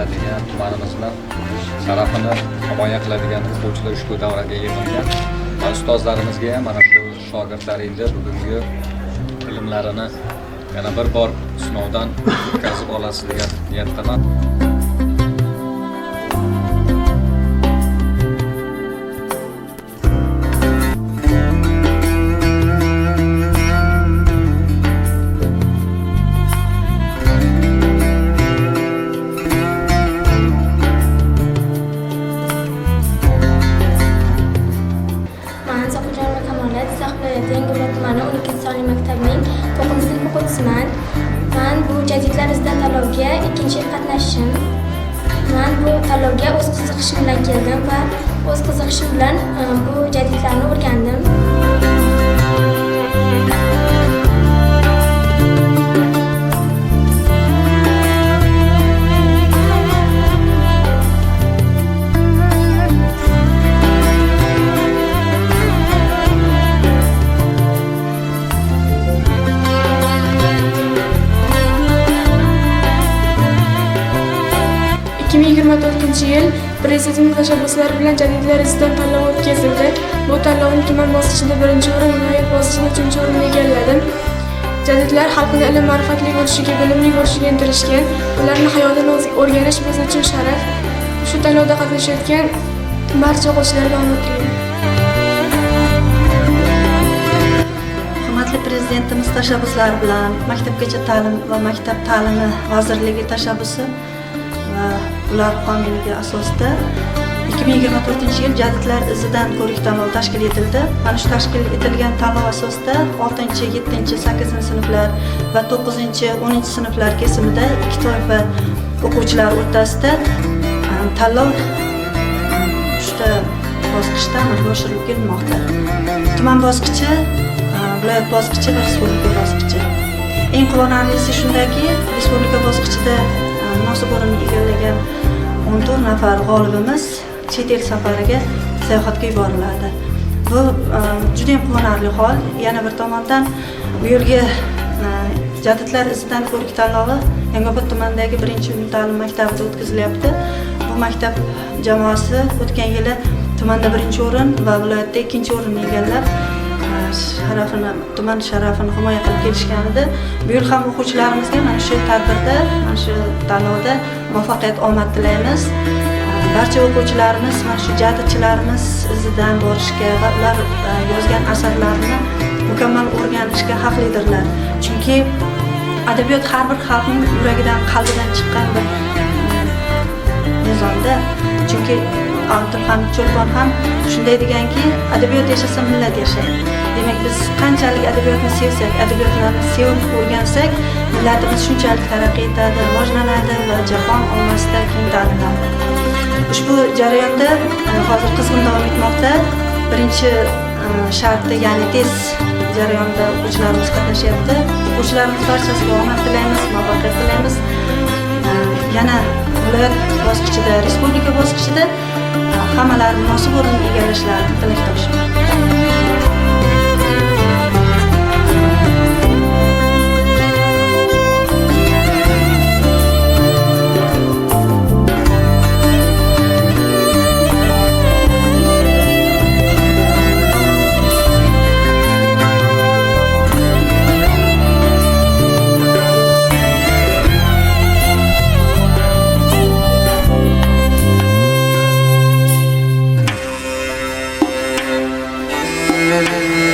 qiladigan, tumanimizni sharafini himoya qiladigan o'quvchilar ushbu davraga yig'ilgan. Va ustozlarimizga ham mana shu shogirdlaringizni bugungi ilmlarini yana bir bor sinovdan o'tkazib olasiz degan niyatdaman. Yangiobod tumani 12-sonli maktabining 9-sinf o'quvchisiman. Men bu jadidlar izidan tanlovga ikkinchi yil qatnashishim. Men bu tanlovga o'z qiziqishim bilan keldim va o'z qiziqishim bilan bu jadidlarni o'rgandim. Yil Prezidentimiz tashabbuslari bilan jadidlar izidan tanlov o'tkazildi. Bu tanlovning tuman bosqichida 1-o'rin, viloyat bosqichida 3-o'rinni egalladim. Jadidlar xalqni ilm ma'rifatli bo'lishiga, bilimli bo'lishiga intilishgan. Ularning hayotini o'rganish biz uchun sharaf. Shu tanlovda qatnashayotgan barcha o'quvchilarga omad tilayman. Hurmatli Prezidentimiz tashabbuslari bilan Maktabgacha ta'lim va maktab ta'limi vazirligi tashabbusi va ular qonunnigi asosida 2024-yil jadidlar izidan ko'rik tanlovi tashkil etildi. Mana shu tashkil etilgan tanlov asosida 6-, 7-, 8-sinflar va 9-, 10-sinflar kesimida ikki toifa o'quvchilar o'rtasida tanlov uchta bosqichda amalga oshirilib kelinmoqda. Tuman bosqichi, viloyat bosqichi va respublika bosqichi. Eng quvonarlisi shundaki, respublika bosqichida munosib o'rinni egallagan 14 nafar g'olibimiz chet el safariga sayohatga yuboriladi. Bu juda ham quvonarli hol. Yana bir tomondan bu yilgi jadidlar izidan ko'rik tanlovi Yangiobod tumanidagi 1-umumta'lim maktabida o'tkazilyapti. Bu maktab jamoasi o'tgan yili tumanda 1-o'rin va viloyatda 2-o'rinni egallab sharafini, tuman sharafini himoya qilib kelishgan edi. Bu yil ham o'quvchilarimizga mana shu tadbirda, mana shu tanlovda muvaffaqiyat, omad tilaymiz. Barcha o'quvchilarimiz mana shu jadidchilarimiz izidan borishga va ular yozgan asarlarini mukammal o'rganishga haqlidirlar. Chunki adabiyot har bir xalqning yuragidan, qalbidan chiqqan bir nizomda. Chunki Abdulhamid Cho'lpon ham shunday deganki, adabiyot yashasa millat yashaydi. Demak, biz qanchalik adabiyotni sevsak, adabiyotlarni sevib o'rgansak, millatimiz shunchalik taraqqiy etadi, rivojlanadi va jahon ommasida keng taniladi. Ushbu jarayonda hozir qizg'in davom etmoqda. Birinchi shartda, ya'ni tez jarayonda o'quvchilarimiz qatnashyapti. O'quvchilarimiz barchasiga omad tilaymiz, muvaffaqiyat tilaymiz. Yana viloyat bosqichida, respublika bosqichida hammalari munosib o'rin egallashlarini tilakdoshman. Thank